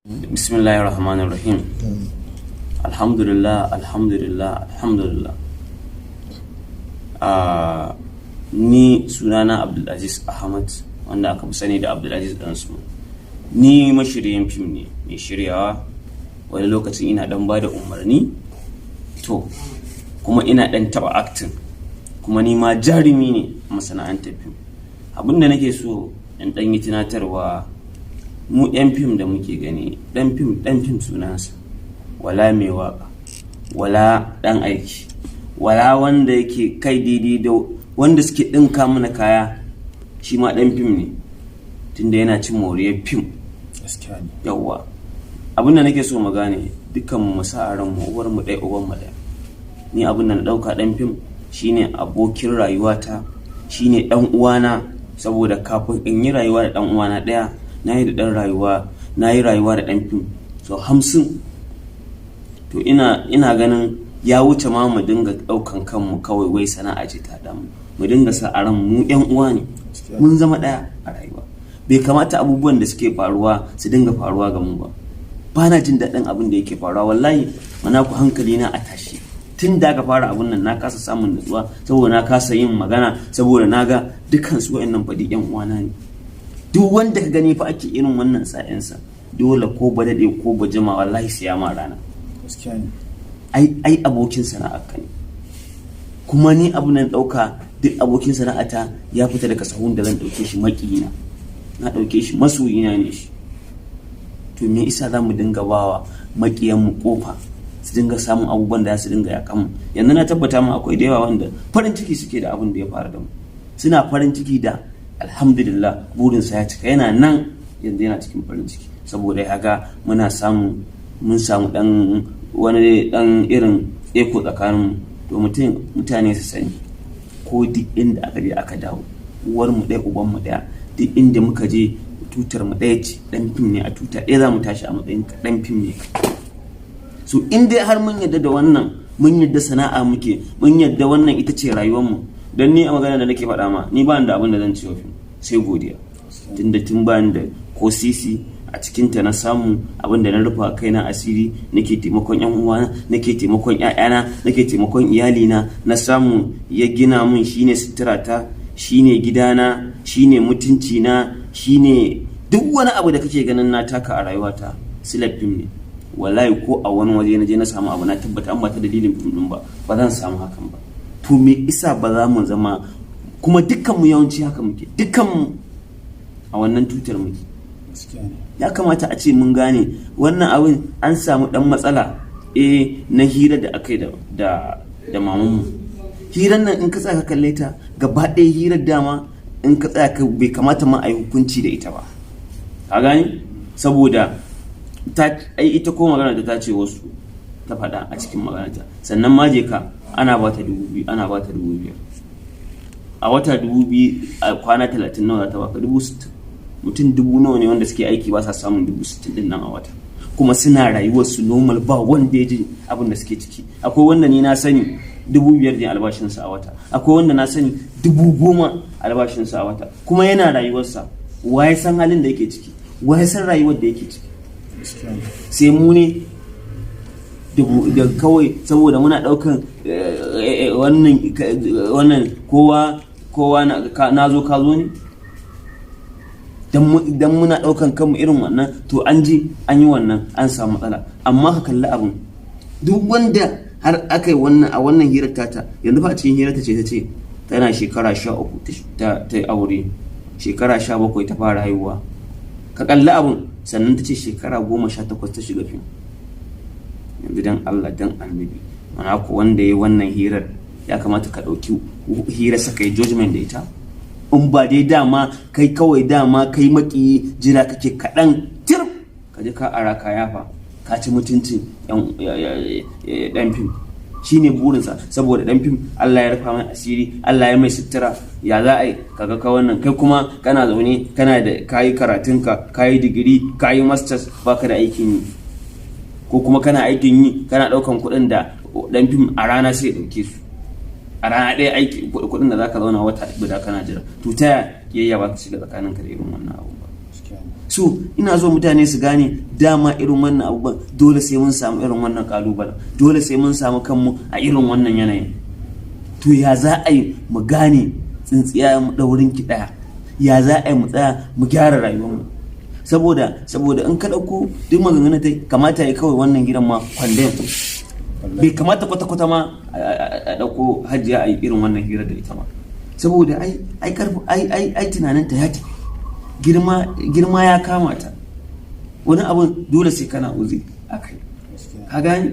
Bismillahir Rahmanir Rahim. Alhamdulillah, alhamdulillah, alhamdulillah. Ni sunana Abdulaziz Ahmad, wanda aka fi sani da Abdulaziz Dansu. Ni mashiryin fim ne, mai shiryawa. Wani lokacin ina dan bada umarni, to kuma ina dan taba acting. Kuma ni ma jarumi ne a masana'antar fim. Abin da nake so in dan yi tunatarwa, mu 'yan fim da muke gani, dan fim dan fim sunansa, wala mai waka, wala dan aiki, wala wanda yake kai daidai da wanda suke ɗinka mana kaya, shi ma dan fim ne, tunda yana cin moriyar fim. Gaskiya ne. Yawwa, abin da nake so mu gane, dukkan mu sa a ran mu uwar mu ɗaya, uban mu ɗaya. Ni abin da na ɗauka, ɗan fim shine abokin rayuwata, shine ɗan uwana, saboda kafin in yi rayuwa da ɗan uwana ɗaya, na yi da ɗan rayuwa, na yi rayuwa da ɗan fim so 50. To ina ganin ya wuce ma mu dinga ɗaukan kanmu kawai wai sana'a ce ta damu. Mu dinga sa a ran mu ƴan uwa ne, mun zama ɗaya a rayuwa. Bai kamata abubuwan da suke faruwa su dinga faruwa ga mu ba. Ba na jin daɗin abin da yake faruwa wallahi. Mana ku hankali na a tashi. Tun da aka fara abun nan na kasa samun nutsuwa, saboda na kasa yin magana, saboda na ga dukkan su wa'annan faɗi ƴan uwana ne. Duk wanda ka gani fa ake irin wannan sa'insa, dole ko ba daɗe ko ba jima, wallahi sai ya ma rana. Gaskiya ne. Ai abokin sana'ar ka ne. Kuma ni abu nan ɗauka, duk abokin sana'ata ya fita daga sahun da zan ɗauke shi maƙiyina, na ɗauke shi masoyina ne shi. To me isa za mu dinga bawa maƙiyan mu kofa su dinga samun abubuwan da za su dinga yakan mu? Yanzu na tabbata mu akwai da yawa wanda farin ciki suke da abin da ya faru da mu. Suna farin ciki da alhamdulillah burinsa ya cika, yana nan yanzu yana cikin farin ciki, saboda ya ga muna samu, mun samu dan wani dan irin eko tsakanin. To mutum, mutane su sani, ko duk inda aka je aka dawo, uwar mu ɗaya, uban mu ɗaya. Duk inda muka je, tutar mu ɗaya ce. Dan fim ne, a tuta ɗaya za mu tashi a matsayin ka dan fim ne. So in dai har mun yadda da wannan, mun yadda sana'a muke, mun yadda wannan ita ce rayuwar mu. Don ni a magana da nake faɗa ma, ni ba da abin da zan ce wa fim sai godiya, tunda tun ba da ko sisi a cikinta na samu abin da na rufa kaina asiri, nake taimakon yan uwana, nake taimakon ƴaƴana, nake taimakon iyalina. Na samu ya gina mun, shine suturata, shine gidana, shine mutunci na, shine duk wani abu da kake ganin na taka a rayuwata, silar fim ne. Wallahi ko a wani waje na je na samu abu, na tabbata an ba ta dalilin fim din ba, ba zan samu hakan ba. To me isa ba za mu zama kuma dukkan mu yawanci haka muke, dukkan mu a wannan tutar muke? Gaskiya ne. Ya kamata a ce mun gane wannan abin. An samu dan matsala na hira da aka yi da mamanmu. Hirar nan, in ka tsaya ka kalle ta gaba ɗaya, hirar dama in ka tsaya ka, bai kamata ma a yi hukunci da ita ba, ka gane? Saboda ta ai ita ko magana da ta ce wasu ta faɗa a cikin maganarta. Sannan ma je ka ana ba ta 2000, ana ba ta 5000 a wata. 2000 a kwana 30 nawa za ta baka? 60,000. Mutum dubu nawa ne wanda suke aiki ba sa samun 60,000 din nan a wata, kuma suna rayuwar su normal, ba wanda ya ji abin da suke ciki? Akwai wanda ni na sani 5000 ne albashinsa a wata. Akwai wanda na sani 10,000 albashinsa a wata, kuma yana rayuwarsa. Wa ya san halin da yake ciki? Wa ya san rayuwar da yake ciki? Gaskiya ne. Sai mu ne da kawai saboda muna daukan wannan kowa kowa na zo ka zo ne dan muna daukan kanmu irin wannan. To an ji an yi wannan, an samu matsala. Amma ka kalli abin, duk wanda har aka yi wannan a wannan hirar tata yanzu fa, a cikin hirar ta ce ta ce tana shekara 13 ta yi aure, shekara 17 ta fara haihuwa. Ka kalli abin. Sannan ta ce shekara 18 ta shiga fim. Yanzu dan Allah dan annabi, mana ko wanda ya yi wannan hirar, ya kamata ka ɗauki hirar sa kai judgment da ita? In ba dai dama kai kawai dama kai maki jira kake kaɗan tir ka je ka ara ka yafa, ka ci mutuncin ɗan fim, shine burinsa. Saboda ɗan fim Allah ya rufa mai asiri, Allah ya mai sutura, ya za a yi kaga ka wannan? Kai kuma kana zaune, kana da kayi karatunka, kayi digiri, kayi masters, baka da aikin yi, ko kuma kana aikin yi, kana ɗaukan kuɗin da ɗan fim a rana sai ya ɗauke su a rana ɗaya, aiki kuɗin da zaka zauna wata guda kana jira. To ta yaya ba ka shiga tsakaninka da irin wannan abu ba? Gaskiya ne. So ina so mutane su gane dama irin wannan abubuwan dole sai mun samu irin wannan kalubalen, dole sai mun samu kanmu a irin wannan yanayin. To ya za a yi mu gane tsintsiya mu daurin ki daya? Ya za a yi mu tsaya mu gyara rayuwarmu? Saboda in ka dauko duk maganganun ta, kamata ya kawai wannan gidan ma kwandem. Bai kamata kwata-kwata ma a dauko Hajiya a yi irin wannan hira da ita ma, saboda ai karfi ai tunaninta ya tafi, girma girma ya kama ta. Wani abun dole sai kana uzuri akai, ka gani?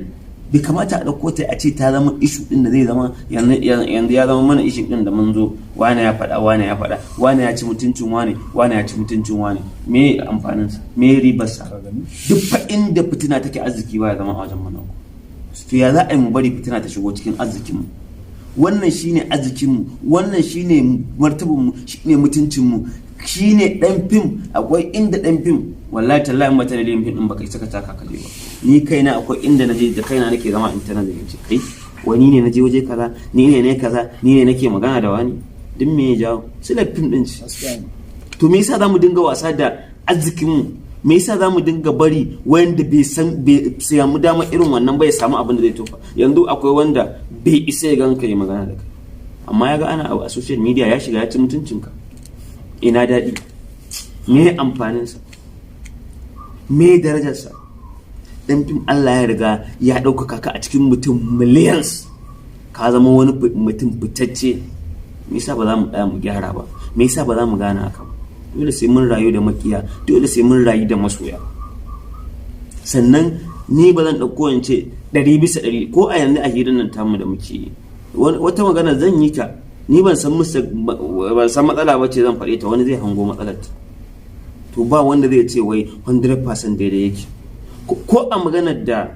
Bai kamata a ɗauko ta a ce ta zama issue ɗin da zai zama yanzu ya zama mana issue ɗin da mun zo, wane ya faɗa, wane ya faɗa, wane ya ci mutuncin wane, wane ya ci mutuncin wane. Me amfaninsa? Me ribarsa? Duk fa inda fitina take, arziki ba ya zama a wajen mana. To ya za a yi mu bari fitina ta shigo cikin arzikinmu? Wannan shine arzikinmu, wannan shine martabarmu, shine mutuncinmu, shine dan fim. Akwai inda dan fim, wallahi tallahi, mata da fim din baka saka taka kaje ba. Ni kaina akwai inda naje da kaina nake zama in ta nazari, ce kai wani ne naje waje kaza, ni ne ne kaza, ni ne nake magana da wani. Duk me ya jawo? Silar fim din ce. To me yasa zamu dinga wasa da arzikinmu? Me yasa zamu dinga bari wanda bai san bai samu dama irin wannan bai samu abin da zai tofa? Yanzu akwai wanda bai isa ya ganka ya magana da kai, amma ya ga ana abu a social media, ya shiga ya ci mutuncinka. Ina daɗi? Me amfaninsa? Me darajarsa? Dan fim, Allah ya riga ya ɗaukaka ka a cikin mutum millions, ka zama wani mutum fitacce. Me yasa ba za mu tsaya mu gyara ba? Me yasa ba za mu gane haka ba? Dole sai mun rayu da makiya, dole sai mun rayu da masoya. Sannan ni ba zan ɗauko in ce 100% ko a yanzu a hirar nan tamu da muke yi, wata magana zan yi ta, ni ban san ban san matsala ba ce, zan faɗe ta, wani zai hango matsalar ta. To ba wanda zai ce wai 100% daidai yake. Ko a maganar da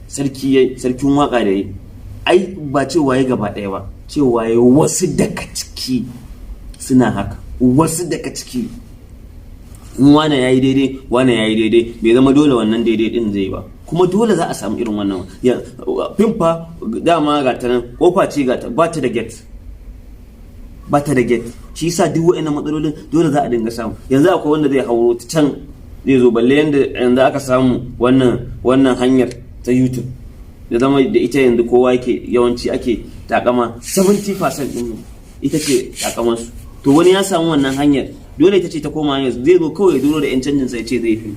sarki yayi, sarkin waka da yi, ai ba cewa ya gaba ɗaya ba, cewa ya wasu daga ciki suna haka, wasu daga ciki. In wane ya yi daidai, wane ya yi daidai, bai zama dole wannan daidai din zai ba. Kuma dole za a samu irin wannan fim fa. Dama ga ta nan kofa ce, ga ta ba ta da gate, ba ta da gate. Shi yasa duk wa'annan matsalolin dole za a dinga samu. Yanzu akwai wanda zai hauro ta can zai zo, balle yanda yanzu aka samu wannan hanyar ta YouTube da zama da ita yanzu kowa yake, yawanci ake takama, 70% din ita ce takamansu. To wani ya samu wannan hanyar, dole ita ce ta koma hanyar, zai zo kawai ya duro da yan canjin sai ce zai fi.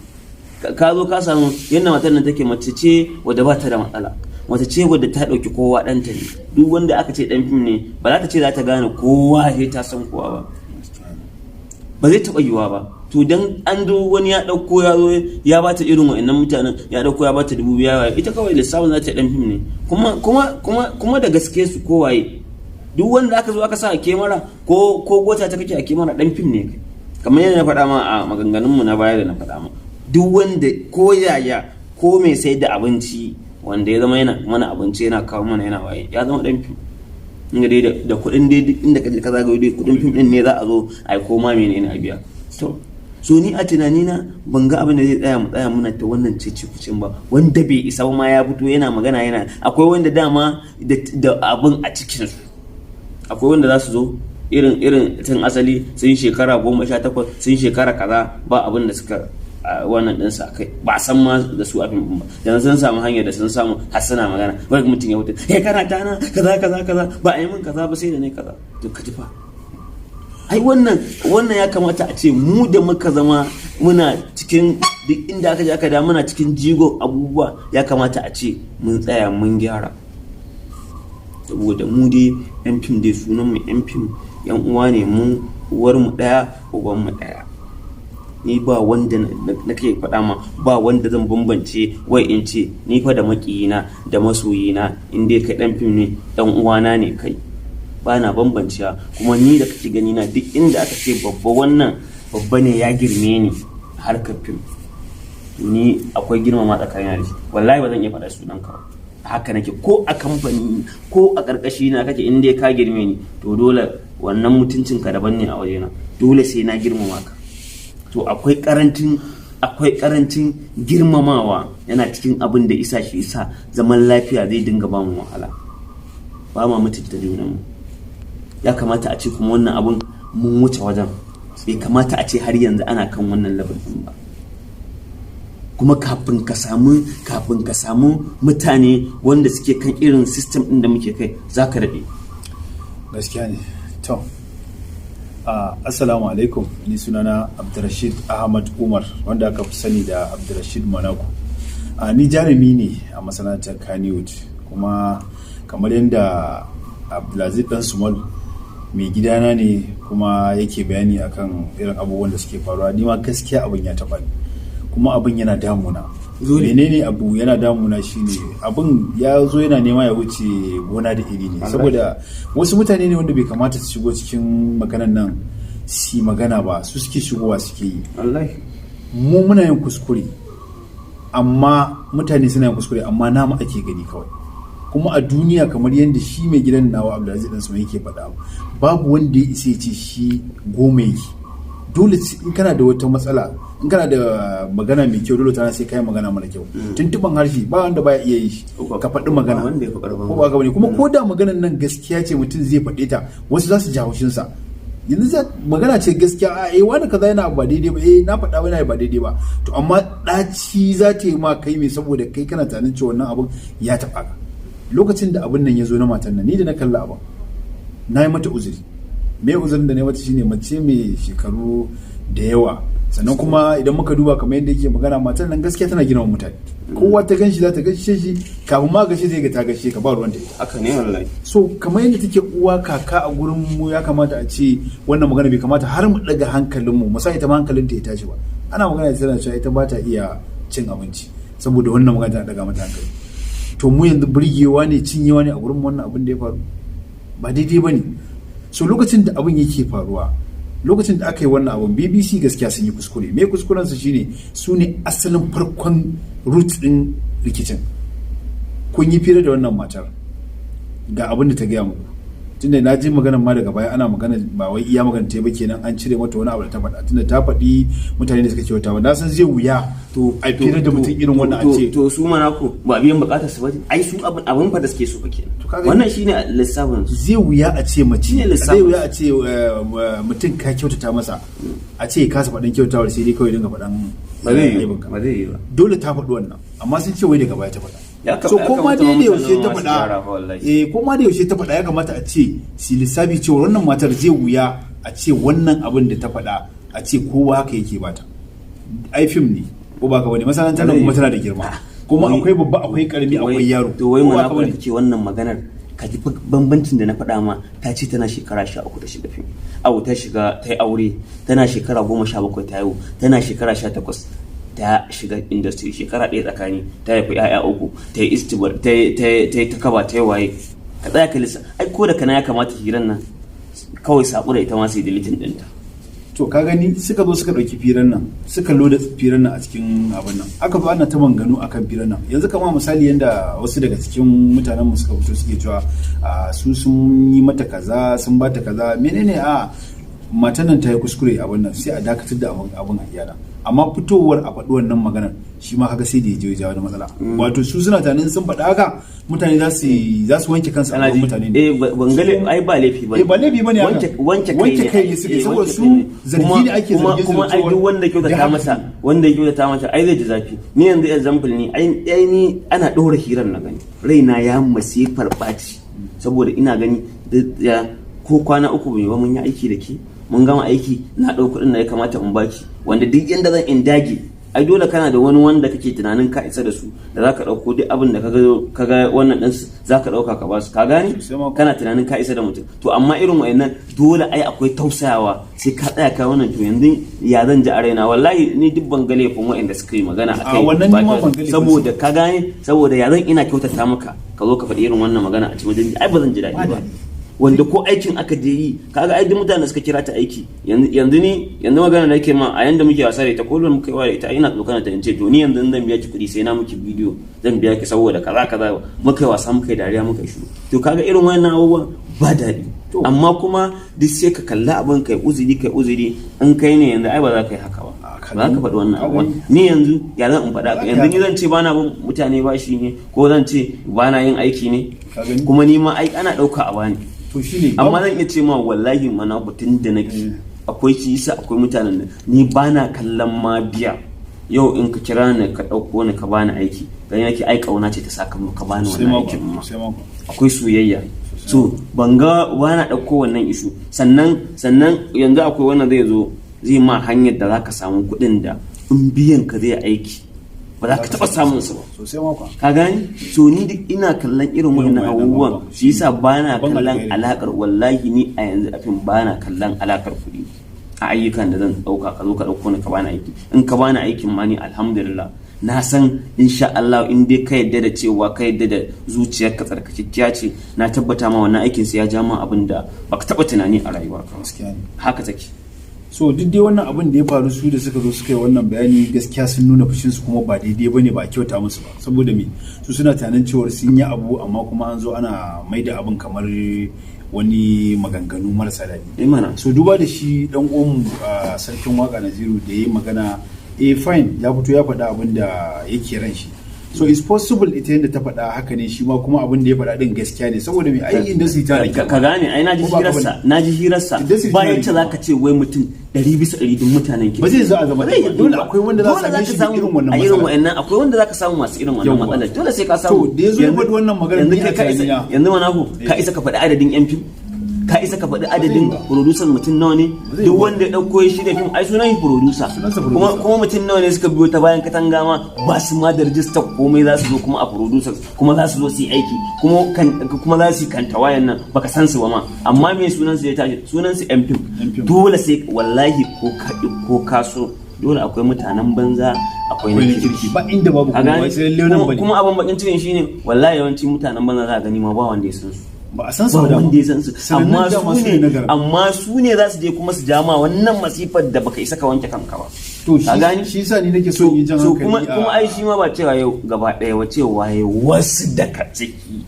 Ka zo ka samu yadda matar nan take, mace ce wadda ba ta da matsala, mace ce wadda ta ɗauki kowa ɗanta ne. Duk wanda aka ce ɗan fim ne, ba za ta ce za ta gane kowa sai ta san kowa ba, ba zai taɓa yiwuwa ba. To dan an zo wani ya ɗauko ya zo ya bata irin wa'annan mutanen, ya ɗauko ya bata 5,000, ita kawai lissafin za ta ɗan fim ne. Kuma da gaske su kowaye, duk wanda aka zo aka sa a kyamara ko gota ta kake a kyamara, ɗan fim ne kai. Kamar yadda na faɗa ma a maganganunmu na baya da na faɗa ma, duk wanda ko yaya ko mai sai da abinci, wanda ya zama yana mana abinci, yana kawo mana, yana waye, ya zama ɗan fim. Inda dai da kuɗin dai, duk inda kaje ka zagayo dai kuɗin fim ɗin ne za a zo a yi koma menene a biya. To so ni a tunanina ban ga abin da zai tsaya mu tsaya muna ta wannan cece kucin ba. Wanda bai isa ba ma ya fito yana magana yana. Akwai wanda dama da abin a cikin su, akwai wanda za su zo irin tun asali sun shekara 18, sun shekara kaza, ba abin da suka wannan ɗinsa kai, ba san ma da su abin ba. Yanzu sun samu hanyar da sun samu har suna magana. Wai mutum ya wuce, he kana tana kaza kaza kaza, ba a yi min kaza ba sai da ne kaza. To ka ji fa, ai wannan ya kamata a ce mu da muka zama muna cikin duk inda aka je aka da muna cikin jigon abubuwa, ya kamata a ce mun tsaya mun gyara. Saboda mu dai yan fim dai, sunan mu yan fim, yan uwa ne mu, uwar mu daya, uban mu daya. Ni ba wanda nake faɗa ma, ba wanda zan bambance wai in ce ni fa da makiyina da masoyina, in dai kai dan fim ne, dan uwana ne kai, ba na bambancewa. Kuma ni da kake gani na, duk inda aka ce babba, wannan babba ne, ya girme ni harkar fim, ni akwai girmama tsakanina da shi. Wallahi ba zan iya faɗa sunan ka ba. Haka nake, ko a kamfani ko a ƙarƙashi na kake, in dai ka girme ni, to dole wannan mutuncin ka daban ne a wajena, dole sai na girmama ka. To akwai karancin girmamawa, yana cikin abin da isa shi isa zaman lafiya zai dinga ba mu wahala, ba ma mutunta junanmu. Ya kamata a ce kuma wannan abun mun wuce wajen, bai kamata a ce har yanzu ana kan wannan level din ba. Kuma kafin ka samu mutane wanda suke kan irin system ɗin da muke kai, za ka daɗe. Gaskiya ne. To, assalamu alaikum. Ni sunana Abdulrashid Ahmad Umar, wanda aka fi sani da Abdulrashid Manako. Ni jarumi ne a masana'antar Kannywood, kuma kamar yadda Abdulaziz Dan Sumal mai gidana ne kuma yake bayani akan irin abubuwan da suke faruwa, ni ma gaskiya abin ya taɓa ni, kuma abin yana damuna. Menene abu yana damuna shine abin ya zo yana nema ya wuce gona da iri ne, saboda wasu mutane ne wanda bai kamata su shigo cikin maganan nan si magana ba, su suke shigowa suke yi. Mu muna yin kuskure, amma mutane suna yin kuskure, amma namu ake gani kawai. Kuma a duniya, kamar yadda shi mai gidan nawa Abdulaziz Dan Suma yake faɗa, babu wanda ya isa ya ce shi goma yake. Dole in kana da wata matsala, in kana da magana mai kyau, dole tana sai kai magana mara kyau. Tuntuban harshe ba wanda baya iya yi shi, ka faɗi magana, ko ba ka bane? Kuma ko da maganan nan gaskiya ce mutum zai faɗe ta, wasu za su ji haushin sa. Yanzu magana ce gaskiya, a eh wani kaza yana ba daidai ba, eh na faɗa wani ba daidai ba, to amma ɗaci za ta yi ma kai mai, saboda kai kana tunanin cewa wannan abun ya taɓa ka. Lokacin da abun nan ya zo na matan nan, ni da na kalla abun, na yi mata uzuri. Me uzurin da na yi mata shine mace mai shekaru da yawa, sannan kuma idan muka duba kamar yadda yake magana, matan nan gaskiya tana gina mutane. Kowa ta ganshi za ta gaishe shi, kafin ma gaishe zai ga ta gaishe ka, ba ruwan da ita. Haka ne wallahi. So kamar yadda take uwa kaka a gurin mu, ya kamata a ce wannan magana bai kamata har mu daga hankalin mu musa ita ma hankalin ta ya tashi ba. Ana magana tana cewa ita ba ta iya cin abinci saboda wannan magana tana daga mata hankali. To mu yanzu burgewa ne, cinyewa ne a gurin wannan abin da ya faru? Ba daidai ba ne. So lokacin da abin yake faruwa, lokacin da aka yi wannan abin, BBC gaskiya sun yi kuskure. Me kuskuren su shine su ne asalin farkon root din rikicin. Kun yi fira da wannan matar, ga abin da ta gaya muku. Tunda na ji maganar ma daga baya ana magana, ba wai iya magana ta ba kenan, an cire mata wani abu da ta faɗa, tunda ta faɗi mutane da suka kyauta ba. Na san zai wuya To a fira da mutum irin wannan a ce To su mana ko ba biyan bukatar su ba, ai su abin fa da suke so fa kenan. Wannan shine lissafin su. Zai wuya a ce mace Shine lissafin. Zai wuya a ce mutum ka kyautata masa, a ce ya kasa faɗin kyautawar, sai dai kawai dinga faɗan Ba zai yi aibinka. ba, zai yi ba. Dole ta faɗi wannan, amma sun ce wai daga baya ta faɗa. So Ya ko ma kamata dai ma da yaushe mutanen ta ma su faɗa, gyara fa wallahi. eh, ko ma da yaushe ta faɗa, ya kamata a ce si lissafi cewa wannan matar zai wuya a ce wannan abin da ta faɗa a ce kowa haka yake bata. Ai fim ne, ko ba ka bane? Masana'antar nan kuma tana da girma, kuma akwai babba, akwai karami, akwai yaro. To wai Ko ba mana ka bane? kace wannan maganar, ka ji fa bambancin da na faɗa ma. Ta ce tana shekara 13 ta shiga fim, au ta shiga, ta yi aure tana shekara 17, ta haihu tana shekara 18, ta shiga industry shekara ɗaya tsakani, ta haifi 'ya'ya uku, ta yi istibar, ta yi takaba, ta yi waye. Ka tsaya ka lissa, ai ko da kana ya kamata hiran nan kawai saƙo da ita ma sai deleting ɗinta. To ka gani, suka zo suka ɗauki firan nan, suka loda firan nan a cikin abin nan, aka zo ana ta manganu akan firan nan. Yanzu kama misali yanda wasu daga cikin mutanen mu suka fito suke cewa su sun yi mata kaza, sun ba ta kaza, menene, a matan nan ta yi kuskure abin nan, sai a dakatar da abin a iyana. Amma fitowar a faɗi wannan maganar shi ma haka sai da ya je ya jawo wani matsala. Wato su suna tunanin sun faɗa haka mutane za su wanke kansu a Ana gaban ji mutane ne. Eh, ban ga ai ba laifi bane. Eh, ba laifi bane haka. Wanke kai Wanke ne. kai ne suke, Eh, saboda wanke su kai ne. zargi ne ake zargin su Kuma da ai cewa duk wanda da kyautata haka masa, wanda ya kyautata masa ai zai ji zafi. Ni yanzu example ne, ai ni ana ɗora hirar na gani, raina ya masifar ɓaci, saboda ina gani ko kwana 3 bai ba mun yi aiki da ke, mun gama aiki, na ɗau kuɗin da ya kamata in baki, wanda duk yanda zan in dage, ai dole kana da wani wanda kake tunanin ka isa da su, da zaka ɗauko duk abin da kaga wannan ɗin zaka ɗauka ka basu, ka gane? Sosai ma. Kana tunanin ka isa da mutum, to amma irin wayannan dole ai akwai tausayawa, sai ka tsaya ka wannan. To yanzu ya zan ji a raina? Wallahi ni duk ban ga laifin wayanda suka yi magana A akai wannan ba ni ma ban ga laifin su. Saboda ka gane, saboda ya zan ina kyautata maka, ka zo ka faɗi irin wannan magana a cikin wajen, ai ba zan ji daɗi ba. Wanda ko aikin aka je yi, kaga ai duk mutanen da suka kira ta aiki yanzu, ni yanzu magana da nake ma, a yanda muke wasa da ita, ko muka yi wa da ita, ina tsokana ta in ce to ni yanzu in zan biya ki kuɗi sai na miki bidiyo zan biya ki, saboda kaza kaza. Muka yi wasa, muka yi dariya, muka yi shiru. To kaga irin wannan abubuwan ba daɗi, amma kuma duk sai ka kalla abin, kai uzuri, kai uzuri. In kai ne yanzu ai ba za ka yi haka ba, A, ka ba za ka gani? faɗi wannan Ka abubuwan. gani? Ni yanzu ya zan in faɗa? Za ka Yanzu ni yi. zan ce bana bin mutane bashi ne, ko zan ce bana yin aiki ne? Ka gani? Kuma ni ma ai ana ɗauka a bani. To shine. Amma zan iya ce ma wallahi mana batun da nake akwai shi yasa akwai mutanen da ni bana kallon ma biya. Yau in ka kira ni ka ɗauko ni ka bani aiki, gani nake ai kauna ce ta saka mu ka bani Sai wannan mako, aikin ma. sai mako. Akwai soyayya, so ban ga wani ɗauko wannan issue. Sannan yanzu akwai wannan zai zo zai ma hanyar da zaka samu kuɗin da in biyan ka zai aiki ba za ka taɓa samun su ba. Sosai mako. Ka gani? So ni duk ina kallon irin wannan wayannan abubuwan. abubuwan. Shi yasa bana Babban kallon alheri. alakar, wallahi ni a yanzu a fim bana kallon alakar kuɗi a ayyukan da zan ɗauka. Ka zo ka ɗauko ni ka bani aiki, in ka bani aikin ma ni alhamdulillah, na san insha Allah in dai ka yadda da cewa ka yadda da zuciyarka tsarkakekkiya ce, na tabbata ma wannan aikin sai ya ja ma abin da baka taɓa tunani a rayuwarka ba. Gaskiya ne. Haka take. So duk dai wannan abin da ya faru, su da suka zo suka yi wannan bayani, gaskiya sun nuna fushin su, kuma ba daidai bane, ba a kyauta musu ba, saboda me? Su suna tunanin cewar sun yi abu, amma kuma an zo ana maida abin kamar wani maganganu marasa daɗi. Eh mana. So duba da shi dan uwan Sarkin Waka Naziru da ya yi magana, eh fine, ya fito ya faɗa abin da yake ran shi. So it's possible ita yadda ta faɗa haka ne, shi ma kuma abin da ya faɗa din gaskiya ne, saboda me? Ai industry ta da ka ka gane, ai naji Ko ba ka hirarsa, bane? naji hirarsa. Industry ba tana yacce da zaka ce wai mutum 100% duk mutanen Ba zai zo a zama Ba zai ɗaya ba. yi Dole ba. akwai wanda za a Dole same zaka shi da samu irin wannan a irin matsalar. wa'annan, akwai wanda zaka samu masu irin wannan Yawwa. matsalar, dole sai ka samu. To, da ya zo ya faɗi wannan maganar, yanzu ni a kai ka isa tunanina. yanzu Manahu, ka isa ka faɗi adadin yan fim? Ka isa ka faɗi adadin ba. producer mutum nawa ne? Zai Duk yi ba. wanda ya ɗauko ya shirya fim ai sunan shi producer. Sunansa Kuma producer. kuma mutum nawa ne suka biyo ta bayan katanga ma ba su ma da rijistar komai, za su zo kuma a producers, kuma za su zo su yi aiki, kuma kan kuma za su yi kanta wayan nan baka san su ba ma, amma me sunan su ya tashi? Sunan su yan fim. Yan fim. Dole sai wallahi ko ka ko ka so, dole akwai mutanen banza, akwai na Akwai na kirki. kirki, ba inda babu, A kuma gane? wai sai lalle nan Kuma bane. kuma abin bakin cikin shine wallahi yawancin mutanen banza za a gani ma ba wanda ya san su. Ba a san su Ba ba dama. wanda ya san su. Sanannun Amma dama su su ne na ne garin. Amma su ne za su je kuma su jama wannan masifar da baka isa ka wanke kanka ba. To Ka gani? shi yasa ni nake so in yi jan So hankali kuma kuma ai shi ma ba cewa yau gaba ɗaya ba, cewa yau wasu daga ciki.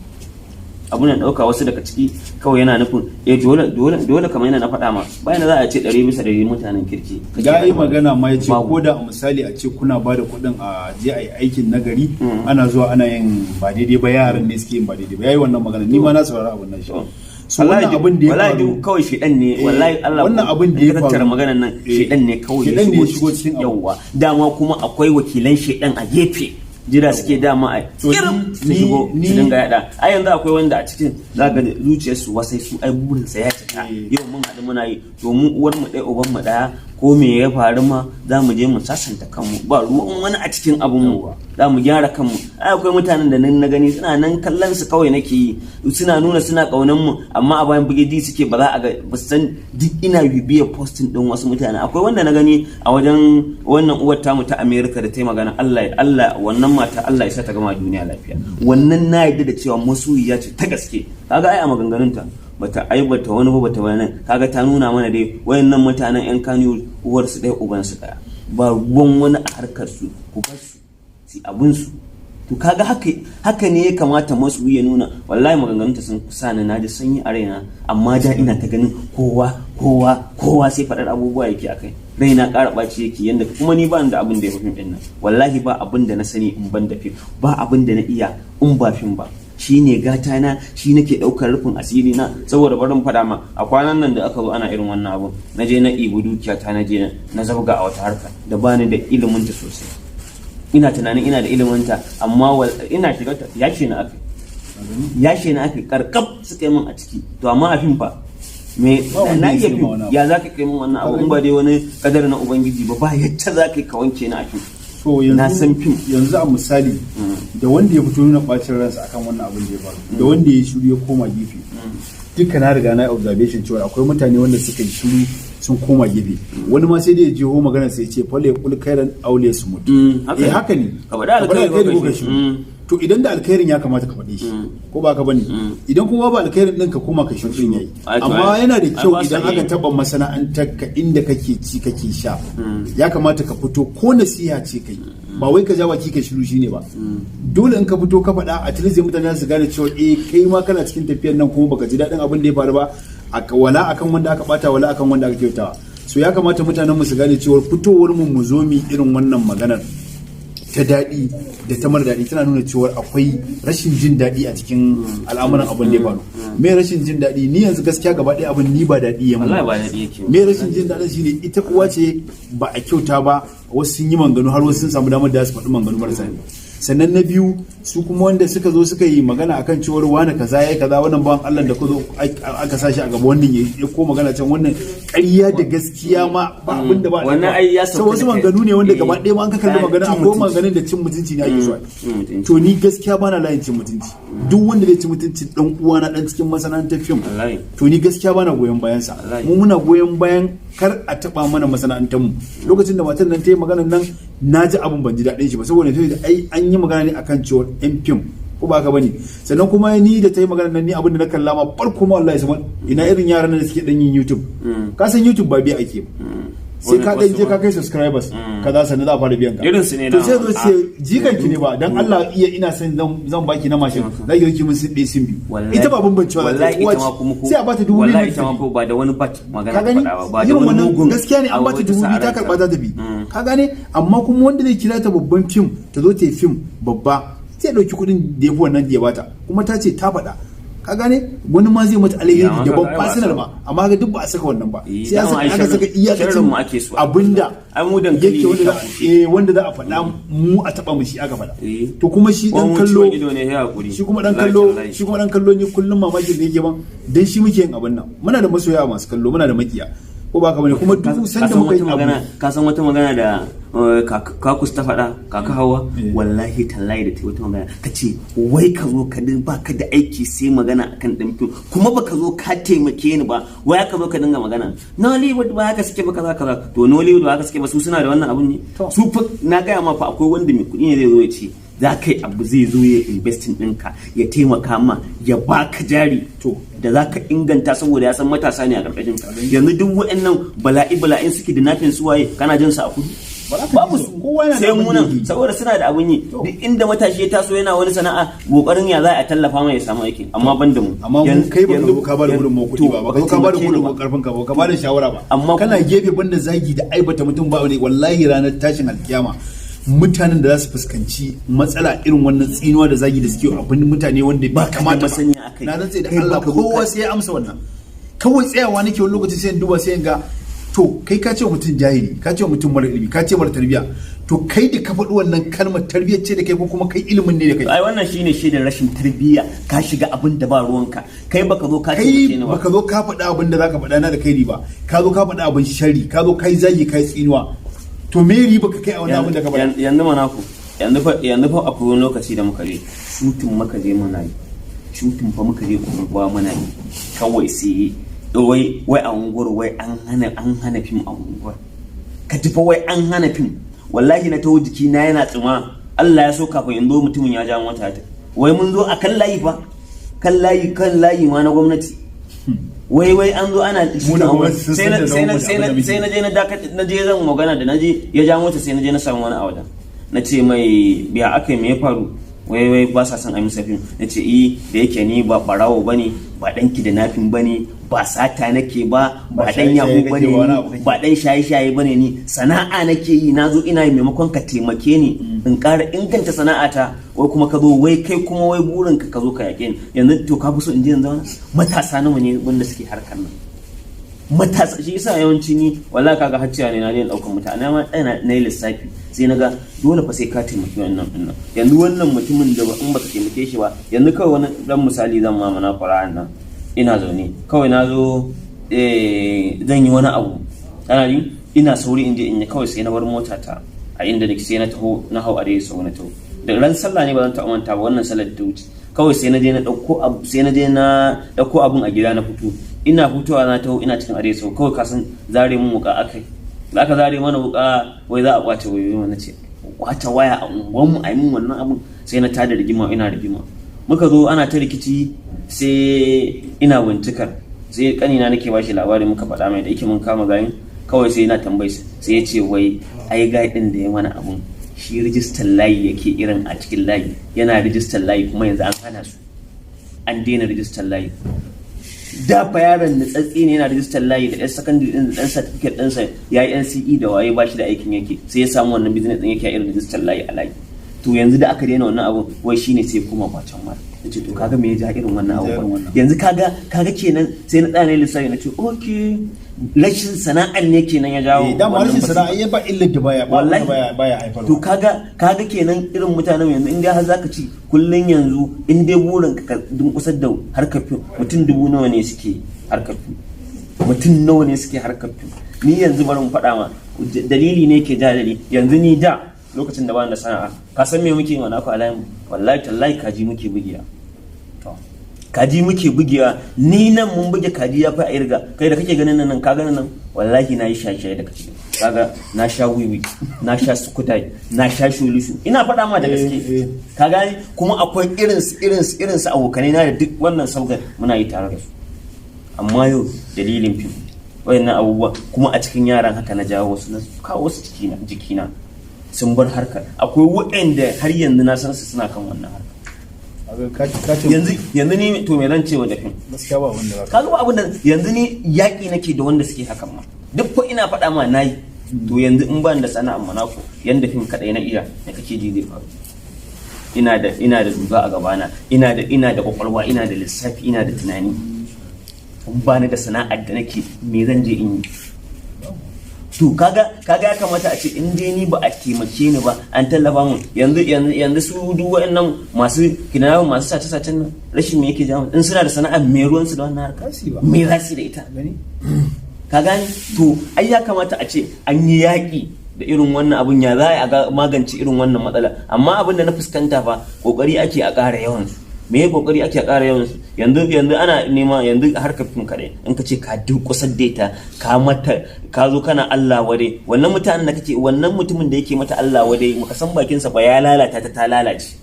Abun da ɗauka wasu daga ciki kawai yana nufin eh dole dole dole, kamar yana na faɗa ma, bayan da za a ce 100% mutanen kirki kake Ya yi rayuwa. magana ma ya ce Babu. ko da a misali a ce kuna ba da kuɗin a je a yi aikin nagari, ana zuwa ana yin ba daidai ba, yaran ne suke yin ba daidai ba. Ya yi wannan magana, ni ma na saurari abin nan shi. So Wallahi wannan abin da ya wallahi faru duk kawai shedan ne, wallahi Allah. Wannan abin da ya in ka tattara faru- maganar nan, shedan ne kawai Shedan ne ya shigo cikin abu. Yawwa, dama kuma akwai wakilan shedan a gefe, jira suke dama a To kirim su shigo su dinga yada. Ai yanzu akwai wanda a cikin za ga zuciyarsu wasai su ai burinsa ya cika. Yau mun haɗu muna yi, to mu uwar mu ɗaya uban mu ɗaya, ko me ya faru ma za mu je mu sasanta kanmu, ba ruwan wani a cikin abun mu, za mu gyara kanmu. Ai akwai mutanen da nan na gani suna nan, kallon su kawai nake yi, suna nuna suna kaunan mu, amma a bayan bigidi suke, ba za a ga ba su san. Duk ina bibiyar posting din wasu mutane. Akwai wanda na gani a wajen wannan uwar tamu ta America da ta yi magana, Allah Allah, wannan mata Allah ya sa ta gama duniya lafiya. Wannan na yarda da cewa masoyiya ce ta gaske. Kaga ai a maganganunta bata aibata wani ba, bata wani. Kaga ta nuna mana dai wayannan mutanen yan Kano uwar su ɗaya uban su ɗaya, ba ruwan wani a harkar su, ku bar su su abun su. To kaga haka haka ne ya kamata masu ya nuna. Wallahi maganganunta sun sa ni na ji sanyi a raina, amma da ina ta ganin kowa kowa kowa sai faɗar abubuwa yake akai, raina ƙara ɓaci yake. Yanda kuma ni ba ni da abin da ya fi fim ɗin nan, wallahi ba abin da na sani in ban da fim, ba abin da na iya in ba fim ba. Shi ne gata na, shi nake ɗaukar rufin asiri na. Saboda barin faɗa ma, a kwanan nan da aka zo ana irin wannan abun, na je na ɗibi dukiya ta, na je na zabga a wata harka da bani da ilimin ta sosai. Ina tunanin ina da ilimin ta, amma ina shiga ta ya ce na aka ya ce na aka karkab suka yi min a ciki. To amma a fim fa me Ba wanda na ya iya sai ma fim wani abu. ya za ka kai min wannan abu in ba dai wani kadar na ubangiji ba, ba yacce za ka yi ka wanke ni a fim. To yanzu Na san fim. Yanzu a misali, da wanda ya fito nuna bacin ransa akan wannan abin da ya faru, da wanda ya shiru ya koma gefe, duka na riga na yi observation cewa akwai mutane wanda suka yi shiru sun koma gefe. Wani ma sai dai ya jeho magana sai ya ce fale kul khairan aule su mutu. Haka eh ne. Haka ne. Ka faɗi alkhairi ko ko ka ka shiru. shiru. To idan da alkhairin ya kamata ka faɗe shi, ko ba ka bane? Idan kuma ba alkhairin din, ka koma ka shiru din yayi. Ai, to Amma ai- yana da ai kyau ba sa idan aka yi. taɓa masana'antar ka inda kake ci kake sha, ya kamata ka fito ko nasiha ce kai, ba wai ka ja baki ka shiru shine ba. Dole in ka fito ka faɗa, at least mutane za su gane cewa eh kai ma kana cikin tafiyar nan, kuma baka ji daɗin abin da ya faru ba, wala akan wanda aka bata, wala akan wanda aka kyautawa. So ya kamata mutanen mu su gane cewa fitowar mu mu zo mu irin wannan maganar. ta daɗi da ta mara daɗi tana nuna cewa akwai rashin jin daɗi a cikin al'amuran abin da ya faru. Me rashin jin daɗi? Ni yanzu gaskiya gaba ɗaya abin ni ba daɗi ya mun. Wallahi ba daɗi yake. Me rashin jin daɗin shine ita uwa ce ba a kyauta ba, wasu sun yi manganu har wasu sun samu damar da za su faɗi manganu marasa ne. Sannan na biyu, su kuma wanda suka zo suka yi magana akan cewar wani kaza yayi kaza, wannan bawan Allah da ka zo aka sashi a gaba, wannan ya ko magana can, wannan ƙarya da gaskiya ma ba abin da ba a Wannan ɗauka. ai ya Sau sauka wasu da kai. manganu ne wanda gaba ɗaya ma an ka kalli magana cin akwai mutunci. maganganun da cin mutunci ne ake so a yi. Cin mutunci. To ni gaskiya bana layin cin mutunci. Duk wanda zai ci mutuncin dan uwana dan cikin masana'antar fim, Wallahi. to ni gaskiya bana goyon bayan sa. Wallahi. Mu muna goyon bayan kar a taba mana masana'antar mu. Lokacin da matan nan ta yi maganar nan, na ji abin ban ji daɗin shi ba, saboda sai da ai an yi magana ne akan cewa yan fim, ko ba ka bane? Sannan kuma ni da ta yi maganar nan, ni abin da na kalla ma farko ma, wallahi sama ina irin yaran nan da suke dan yin YouTube. Ka san YouTube ba biya ake ba, sai ka dan je ka kai subscribers kaza sannan za a fara biyan ka. Irin su ne To sai dama. zo ce jikan ki ne ba dan Allah iya ina son zan baki na mashin, za ki ki mun sun ɗaya sun biyu. Ita ba bambancewa za ta Wallahi yi, uwa ita ma ce. kuma ko Sai a bata 2000 wallahi ta ita ma tafi. ko ba da wani bat magana Ka ta gani faɗa ba, ba da irin wani wannan mugun gaskiya ne, an abu bata ta dubu sa biyu a ta ranta. karba ta tafi. Ka gane? Amma kuma wanda zai kira ta babban fim ta zo ta yi fim babba, sai ya ɗauki kuɗin da ya fi wannan da ya bata, kuma ta ce ta faɗa. Ka gane, wani ma zai mata alheri Ya, amma daban kaga ai ba a personal saka. ma, amma ga duk ba a saka wannan ba. Eh, Sai an dama saka ai aka saka iyakacin sharrin mu ake so. abinda Ai mu dankali yake ne wanda za ka kushe. wanda za a faɗa mu a taɓa mu shi aka faɗa. Eh. To kuma shi dan Wani kallo ciwon ido ne ya hakuri. shi kuma dan Wallahi kallo tallahi. shi kuma dan kallo, ni kullum mamakin da yake ban dan shi muke yin abin nan. Muna da masoya masu kallo, muna da makiya, ko ba ka bane? Kuma duk Ka sanda san muka yi wata abu magana, ka san wata magana da kakus ta faɗa, kaka Hawa? Eh. Wallahi tallahi da ta yi wata magana, ta ce wai ka zo ka din baka da aiki sai magana akan dan fim, kuma baka zo ka taimake ni ba, wai ka zo ka dinga magana Nollywood ba haka suke ba, kaza kaza. To Nollywood ba haka suke ba, su suna da wannan abun ne? To. Su fa na gaya ma fa, akwai wanda mai kuɗi ne zai zo ya ce za ka yi abu, zai zo ya investing ɗinka, ya taimaka ma, ya baka jari To. da za ka inganta, saboda ya san matasa ne a ƙarƙashin ka. Yanzu duk waɗannan bala'i bala'in suke da nafin su waye kana jin su a kudu? Ba za ka Babu ji su. su. Kowa yana da Sai abin mu da nan yake yi. saboda suna da abin yi. To. Duk inda matashi ya taso yana wani sana'a, kokarin ya za a tallafa mai ya samu aiki, amma ban da mu. Amma mu kai baka zo ka bada gudunmawa kuɗi ba, baka zo ka bada taimake ni ba. gudunmawa karfin ka ba, ka bada shawara ba, Amma kana gefe banda zagi da aibata mutum ba ne. Wallahi ranar tashin alkiyama mutanen da za su fuskanci matsala irin wannan tsinuwa da zagi da suke abin mutane wanda ba Baka da kamata ba, masaniya akai. na rantse da Kai Allah baka zo kowa sai ya amsa wannan. Kawai tsayawa nake wani lokaci sai in duba sai in ga, to kai ka ce wa mutum jahili, ka ce wa mutum mara ilimi, ka ce mara tarbiyya, to kai da ka faɗi wannan kalmar tarbiyyar ce da kai ko kuma kai ilimin ne da kai? Ai wannan shine shaidar rashin tarbiyya, ka shiga abin da ba ruwanka, kai baka zo ka Kai taimake ni ba. baka zo ka faɗa abin da zaka faɗa na da kai ba, ka zo ka faɗa abin sharri, ka zo kai zagi, kai tsinuwa, to me riba ka kai a wannan abin da ka faɗa? Yanzu mana ku yanzu fa akwai wani lokaci da muka je shooting, muka je muna yi shooting fa, muka je unguwa muna yi, kawai sai wai wai a unguwar wai an hana fim a unguwar. Ka ji fa, wai an hana fim. Wallahi na taho jiki na yana tsuma. Allah ya so kafin in zo mutumin ya ja mota ta. Wai mun zo a kan layi fa, kan layi ma na gwamnati, wai wai an zo ana Mu da gwamnati sun sai na san da sai na zaman mu da sai na abin da muke. sai na je na dakatar, na je zan magana da na je ya ja mota, sai na je na samu wani a wajen, na ce mai biya aka yi, me ya faru? Wai wai ba sa son a misa fim. Na ce i da yake ni ba barawo bane, ba dan kidnapping bane, ba sata nake ba, ba Ba dan shaye-shaye yahoo kake bane ba, wani ni, abu kake. ba dan shaye-shaye bane, ni sana'a nake yi. Na zo ina yi, maimakon ka taimake ni in ƙara inganta sana'ata, wai kuma ka zo wai kai kuma wai burin ka zo ka yaƙe ni. Yanzu to ka fi so in je in zauna? Matasa nawa ne wanda suke harkar nan? Matasa shi yasa yawanci ni wallahi kaga hacciya ne na daina daukan mutane, amma tsaya na yi lissafi sai na ga dole fa sai ka taimaki wannan din nan. Yanzu wannan mutumin da in baka taimake shi ba, yanzu kawai wani dan misali zan ma mana Qur'an nan, ina zaune kawai na zo zan yi wani abu, ana ji ina sauri in je in yi, kawai sai na bar mota ta a inda nake, sai na taho na hau a dai sau na taho da ran sallah ne, ba zan taɓa manta ba, wannan sallar da ta wuce. Kawai sai na je na ɗauko abu, sai na je na ɗauko abun a gida, na fito, ina fitowa na taho ina cikin arewa sau, kawai kasan zare mun wuka akai, da aka zare mana wuka wai za a kwace wayoyi. Na ce kwace waya a unguwanmu a yi min wannan abun? Sai na tada rigima, ina rigima, muka zo ana ta rikici, sai ina bincikar, sai kanina nake bashi labari, muka faɗa mai da yake mun kama gayin, kawai sai yana tambayi, sai ya ce wai ai guy din da ya mana abun shi rijistar layi yake, irin a cikin layi yana rijistar layi, kuma yanzu an hana su, an daina rijistar layi. Da fa yaron nutsatsi ne, yana rijistar layi da ɗan secondary ɗin da ɗan certificate ɗinsa, ya yi NCE da waye, ba shi da aikin yake, sai ya samu wannan business ɗin yake a irin rijistar layi a layi. To yanzu da aka daina wannan abun, wai shine sai kuma kwacen waya. Nace to kaga me ya ja irin wannan Ja irin abubuwan? Wannan. Yanzu kaga kenan sai na tsaya na yi lissafi, na ce okay, rashin sana'an ne kenan ya jawo Eh, dama wannan rashin masifa. sana'a ya ba illar da baya ba Wallahi. baya haifarwa. To kaga kenan irin mutanen yanzu, in dai har zaka ci kullun yanzu, in dai burin ka dunkusar da harkar fim, mutum dubu nawa ne suke harkar fim? Mutum nawa ne suke harkar fim? Ni yanzu bari mu faɗa ma, dalili ne ke ja dalili. Yanzu ni da lokacin da ba ni da sana'a, ka san me muke yi wa naku alayin? Wallahi tallahi kaji muke bugiya. Kaji muke bugewa. Ni nan mun buge kaji ya fi a irga. Kai da kake ganin nan, ka ganin nan, wallahi na yi shaye-shaye da kake kaga, na sha wiwi, na sha sukutai, na sha shulushu, ina faɗa ma da gaske. Ka gane? Kuma akwai irinsu irinsu irinsu abokanai na da duk wannan sabgar muna yi tare da su. Amma yau dalilin fim, wayannan abubuwa, kuma a cikin yaran haka na jawo wasu, na kawo wasu jikina, sun bar harkar. Akwai waɗanda har yanzu na san su suna kan wannan harkar. Kaga ka ce Yanzu ni to me zan ce wa da fim? Gaskiya ba wanda za ka Kaga ba abin da yanzu ni yaƙi nake da wanda suke hakan ma duk ko ina faɗa ma nayi. To yanzu in ban da sana'ar manako, yanda fim kaɗai na iya, da kake ji zai faru? Ina da duba a gabana, ina da kwakwalwa, ina da lissafi, ina da tunani. In ba ni da sana'ar da nake, me zan je in yi? To kaga ya kamata a ce in dai ni ba a taimake ni ba, an tallafa mun. Yanzu su duk waɗannan masu kidnapping, masu sace sacen nan, rashin me yake jawo? In suna da sana'a, me ruwan su da wannan harka? Za su yi ba. Me za su yi da ita? Gani. Ka gane? To ai ya kamata a ce an yi yaƙi da irin wannan abun. Ya za a magance irin wannan matsala? Amma abin da na fuskanta fa, kokari ake a ƙara yawan su. Me ya kokari ake a ƙara yawan su? Yanzu ana nema yanzu harkar fim kaɗai, in ka ce ka durƙusar da ita, ka mata, ka zo kana Allah wade, wannan mutanen da kake, wannan mutumin da yake mata Allah wade, muka san bakinsa ba ya lalata ta, ta lalace.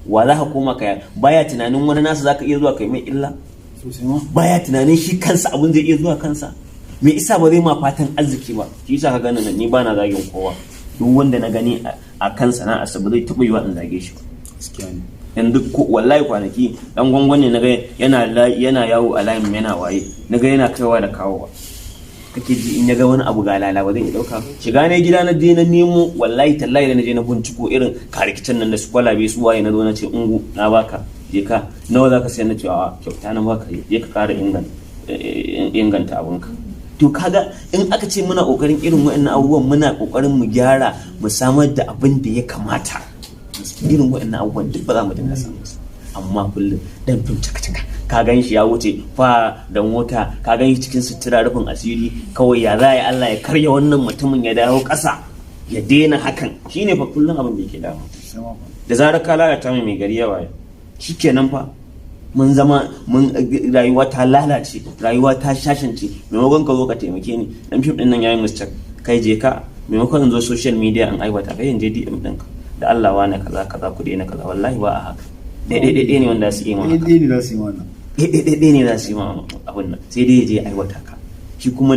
Wa za ka koma ka baya tunanin wani nasa zaka iya zuwa kai mai illa? Sosai ma. Baya tunanin shi kansa abin zai iya zuwa kansa. Me isa ba zai ma fatan arziki ba? Shi yasa ka gani nan, ni bana zagin kowa. Duk wanda na gani a kan sana'arsa, ba zai taɓa yiwa in zage shi ba. Gaskiya ne. Yanzu ko wallahi kwanaki dan gwangwan ne naga yana yawo a layin, yana waye, naga yana kaiwa da kawowa. Kake ji in ya ga wani abu ga lala, ba zai iya dauka shiga ne gida. Na je na nemo, wallahi tallahi da na je na binciko irin karikicin nan da su kwalabe su waye, na zo na ce ungu, na baka, je ka, nawa zaka sayar? Na ce a kyauta na baka, je ka kara inganta abunka. To kaga in aka ce muna kokarin irin waɗannan abubuwan, muna kokarin mu gyara, mu samar da abin da ya kamata, irin waɗannan abubuwan duk ba za mu dinga samun su. Amma kullum dan fim caka caka, ka gan shi ya wuce fa da mota, ka gan shi cikin sutura rufin asiri kawai, ya za a yi Allah ya karya wannan mutumin ya dawo ƙasa ya daina hakan? Shine fa kullum abin da yake damu. Sosai ma fa. Da zarar ka lalata mai gari ya waye, shikenan fa, mun zama mun rayuwa ta lalace, rayuwa ta shashance. Maimakon ka zo ka taimake ni, dan fim din nan yayi mistake, kai je ka, maimakon in zo social media in aiwata kai, in je DM ɗinka, da Allah wane kaza kaza, ku daina kaza. Wallahi ba a haka. Ɗaya ne wanda su yi ma haka. Ɗaya ne za su yi wannan. Ɗaya ne za su yi ma abin nan, sai dai ya je aiwata ka. Shi kuma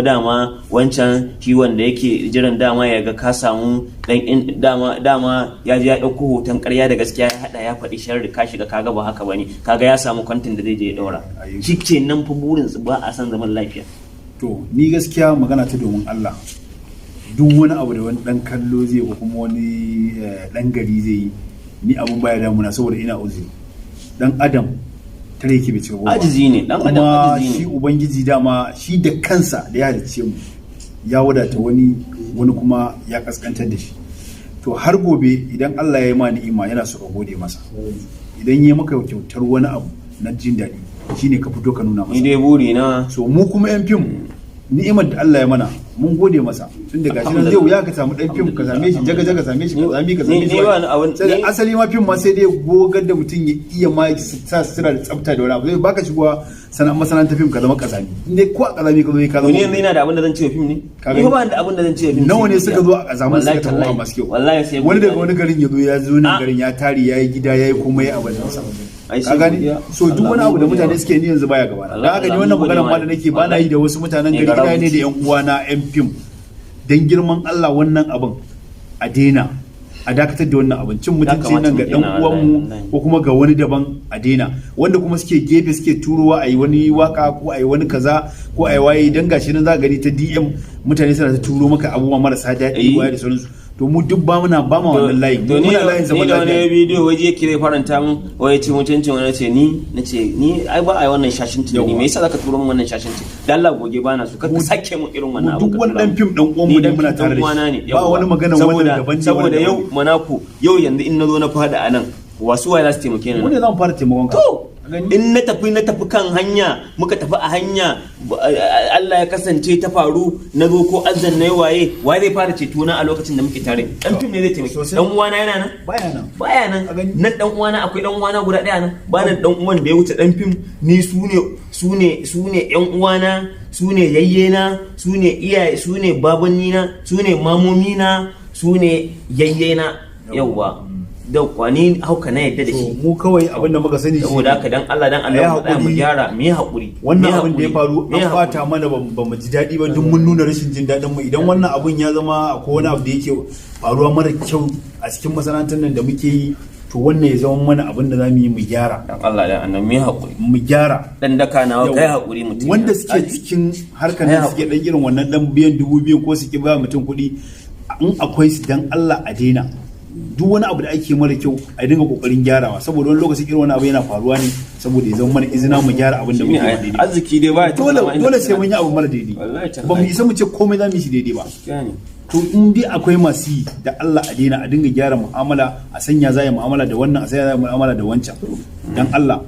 dama wancan shi wanda yake jiran dama ya ga ka samu dan dama ya je ya ɗauko hoton ƙarya da gaskiya ya haɗa, ya faɗi sharri, ka shiga kaga ba haka bane, kaga ya samu content da zai je ya ɗaura. Shi ke nan fa burin su, ba a san zaman lafiya. To ni gaskiya magana ta domin Allah, duk wani abu da wani dan kallo zai ko kuma wani dan gari zai yi, ni abun baya damuna, saboda ina uzuri. Dan adam tare yake bai cika goma. Ajizi ne dan adam. Kuma ajizi shi ne. Ubangiji dama shi da kansa da ya halicce mu ya wadata wani, wani kuma ya kaskantar da shi. To har gobe idan Allah ya yi ma ni'ima, yana so ka gode masa. Idan ya maka kyautar wani abu na jin daɗi, shine ka fito ka nuna Ni masa. dai buri na So mu kuma yan fim, ni'imar da Allah ya mana mun gode masa, tun da gashi nan zai wuya ka samu dan fim ka same shi jaga jaga, same shi ka zami ka same shi. Ni ba ni abun- Sai da asali ma fim ma sai dai gogar da mutum ya iya ma sa sutura da tsafta da wani abu zai baka shigowa sana'ar masana'antar fim ka zama kazami. In dai ko a kazami ka zo ka To ni yanzu zama. ina da abin da zan ce wa fim ne? Ka Ni gani? fa ba ni da abin da zan ce wa fim. Nawa ne Sai suka zo a kazaman suka Wallahi tafi tallahi. masu kyau? Wallahi sai Wani daga godiya. wani garin ya zo, ya zo nan Ah. garin ya tare, ya yi gida, ya yi komai a wajensa. Ai Ka sai gani? godiya. So duk Allah wani abu da mun gode mutane wa. suke ni yanzu baya gaba. Allah Dan haka ni Allah wannan mun gode maganar ma wa. da nake ba na yi da wasu mutanen Ne gari, garau. ina ne da yan uwana yan fim. Dan girman Allah wannan abin a daina, a dakatar da wannan abin cin mutunci Kamata nan mu ga dan daina, uwanmu wallahi. ko kuma ga wani daban, a daina. Wanda kuma suke gefe suke turowa a yi wani waka ko a yi wani kaza ko a yi waye, dan gashi nan za ka gani ta DM mutane suna ta turo maka abubuwa marasa daɗi, Eh. waye da sauransu. To mu duk ba muna ba ma wannan layin, To mu ni muna layin zaman ni da wani lafiya. bidiyo waje yake zai faranta mun, wai ce mutuncin wani, ce ni na ce ni ai ba a yi wannan shashinci ne. Yawwa. Me yasa zaka turo min wannan shashinci? Dan Allah goge, bana so, kar ka sake mun irin wannan Mu abu. duk wani dan fim dan uwan mu ne, muna tare da shi. Ba wani magana wannan daban ne, Saboda wannan yau daban ne. Manako yau yanzu in na zo na fada a nan, wasu waye za su taimake ni? Mu ne za mu fara taimakon ka. To Gani? in na tafi kan hanya, muka tafi a hanya, Allah ya kasance ta faru, na zo ko azan na yi, waye waye zai fara ceto na a lokacin da muke tare? Dan fim ne zai taimake. Sosai. Dan uwana yana nan? Baya nan. Baya nan. A gani? Nan dan uwana, akwai dan uwana guda daya nan, ba nan dan uwan da ya wuce dan fim. Ni su ne yan uwana, su ne yayyena, su ne iyaye, su ne babannina, su ne mamomina, su ne yayyena. Yawwa, da kwani hauka na yadda da To shi. mu kawai abin da muka sani shi Saboda haka dan Allah dan A yi Allah mu tsaya mu haƙuri. gyara, mu yi haƙuri. Wannan mu yi abin da ya haƙuri, faru mu yi an haƙuri. bata mana, ba mu ji daɗi ba, duk mun nuna rashin jin daɗin mu. Idan wannan abun ya zama akwai wani abu da yake faruwa mara kyau a cikin masana'antar nan da muke yi, to wannan ya zama mana abin da za mu yi mu gyara. Dan Allah dan annabi mu yi haƙuri. Mu gyara. Dan daka nawa, Yau, kai haƙuri mutum. Wanda suke cikin harkar Ai nan suke dan irin wannan dan biyan 2,000 ko suke ba mutum kuɗi, in akwai su, dan Allah a daina. Duk wani abu da ake mara kyau a dinga kokarin gyarawa, saboda wani lokacin irin wani abu yana faruwa ne saboda ya zama mana izina mu gyara abin da Shine muke ba ai, daidai. Arziki dai baya Dole zama inda dole sai mun yi abu mara daidai. Wallahi tallahi. Ba mu isa mu ce komai za mu yi shi daidai ba. Gaskiya ne. To in dai akwai masu yi, da Allah a daina, a dinga gyara mu'amala, a sanya za a yi mu'amala da wannan, a sanya za a yi mu'amala da wancan, dan Allah.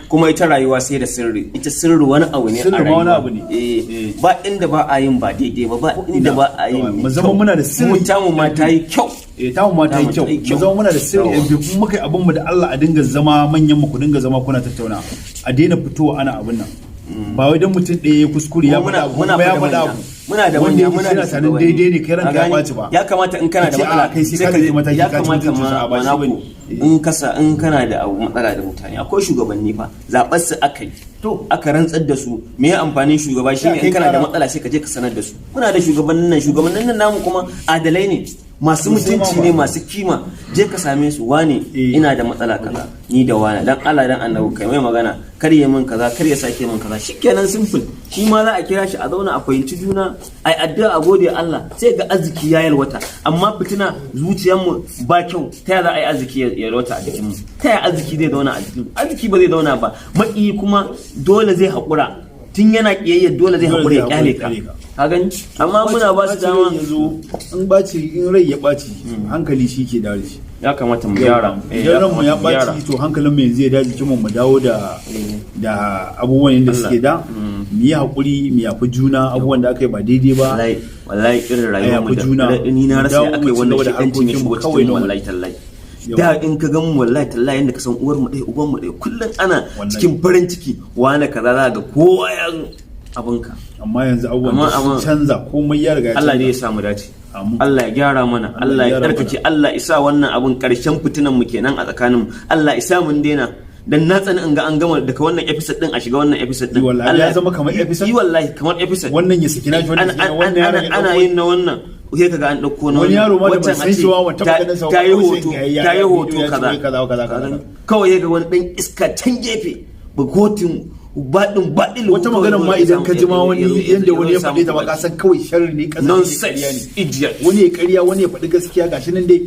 Kuma ita rayuwa sai da sirri. Ita sirri wani abu ne a Sirri ma rayuwa. wani abu ne. Eh, ba inda ba a yin ba daidai ba, ba inda ba a yin Mu mai zama kyau. muna da sirri. Mu tamu ma ta yi kyau. Eh, tamu ma ta yi Tamu kyau. ta yi Mu kyau. zama muna da sirri. Yawa. Yan biyu muka yi abin mu da Allah, a dinga zama manyan mu, ku dinga zama kuna tattauna, a daina fitowa ana abin nan. Ba wai dan mutum ɗaya ya kuskure ya Muna faɗa abu muna kuma ya fa da faɗa manya. abu Muna da wanda manya, yake muna da yana tunanin shugabanni. daidai ne, kai ranka Ka ya gane? ɓaci ba. Ya kamata in kana da Ka ce, matsala a kai sai ka ɗauki mataki ya ka ci kamata mutuncin sa, ma a ba shi manako bane. in kasa in kana da abu matsala da mutane, akwai shugabanni fa, zaɓar su aka yi, To. aka rantsar da su. Me ya amfanin shugaba? Shine kai in kana da kara. matsala sai ka je ka sanar da su. Muna da shugabannin nan, shugabannin nan namu kuma adalai ne, masu Sosai ma mutunci ba. ne, masu kima. Je ka same su, wane, Eh. ina da matsala kaza ni da wane, dan Allah dan annabi kai mai magana, kar ya min kaza, kar ya sake min kaza. Shikenan, simple. Shi ma za a kira shi, a zauna a fahimci juna, ai addu'a, a gode Allah, sai ga arziki ya yalwata. Amma fitina zuciyarmu ba kyau, ta ya za a yi arziki ya yalwata a jikinmu? Ta ya arziki zai zauna a jikinmu? Arziki ba zai zauna ba. Maki kuma dole zai haƙura, tun yana ƙiyayya dole zai Dole haƙura ya zai kyale haƙura ka. ya kyale ka. Ka gani? Amma muna ba su Ɓacin dama. rai ya zo, in ɓaci, in rai ya ɓaci, hankali shi ke dawo da shi. Ya kamata mu gyara. Eh, Idan ranmu ya kamata mu gyara. ɓaci, to hankalin mu yanzu ya dawo jikin mu, mu dawo da abubuwan yadda suke da. Mu yi haƙuri, mu yafi juna abubuwan da aka yi ba daidai ba. Wallahi wallahi irin rayuwar mu yafi da juna. ni na Mu rasa dawo ya mu akai ci wannan gaba da shedancin ya harkokin shigo mu kawai cikin mu, normal. wallahi tallahi. Yau. Da in ka gan mu, wallahi tallahi, yanda ka san uwar mu ɗaya uban mu ɗaya, kullum ana Wallahi. cikin farin ciki, wani kaza, za ga kowa ya zo abinka. Amma yanzu abubuwan Amma- da sun amma- canza, komai ya riga ya Allah dai ya canza. sa mu dace. Amin. Allah ya gyara mana, Allah ya ya gyara tsarkake, mana. Allah ya sa wannan abun karshen fitinan mu kenan a tsakanin mu. Allah ya sa mun daina, dan na tsani in ga an gama daga wannan episode din a shiga wannan episode din. Yi wallahi, Allah ya zama kamar episode? Yi wallahi kamar episode. Wannan ya saki nashi, wannan ya saki wannan yaron ya ana ɗauko. yin na wannan, sai kaga an ɗauko na Wani wannan. yaro ma da ban Waccan a san ce shi ba, ban taɓa ganin sa ba, ta yi kawai sai hoto ga ya ta yi ya hoto bidiyo ya ce kaza wai kaza, kaza, kaza. Kawai ya ga wani ɗan iska can gefe ba kotun baɗin baɗin. Wata maganar ma idan ka ji ma wani yanda wani ya faɗe ta ba, ka san kawai sharri ne, ƙasa ne, ƙarya ne. Nonsense, idiot. Wani ya ƙarya, wani ya faɗi gaskiya, gashi nan dai.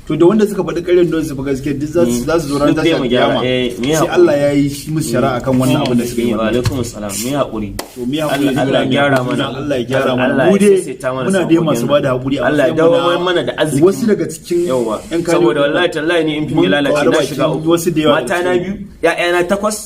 To da wanda suka faɗi ƙaryar don su fi gaskiya, duk za su zo ran Duk dai tashi mu gyara, kiyama. eh, mu yi Sai haƙuri. Allah ya yi shi musu shari'a kan wannan abin da suka yi Wa wannan. alaikum salam, mu yi haƙuri. To mu yi haƙuri, Allah ya gyara mana. Allah ya gyara mana. Allah Mu ya dai saisaita mana muna dai masu sabogin bada haƙuri a Allah ya matsayin dawo mu na mana da arziki. wasu daga cikin Yauwa, yan kano. saboda wallahi tallahi ni in fim ya Mun lalace ƙwari na shiga bakin uku. wasu da yawa Mata daga na cikin. biyu, ƴaƴana takwas.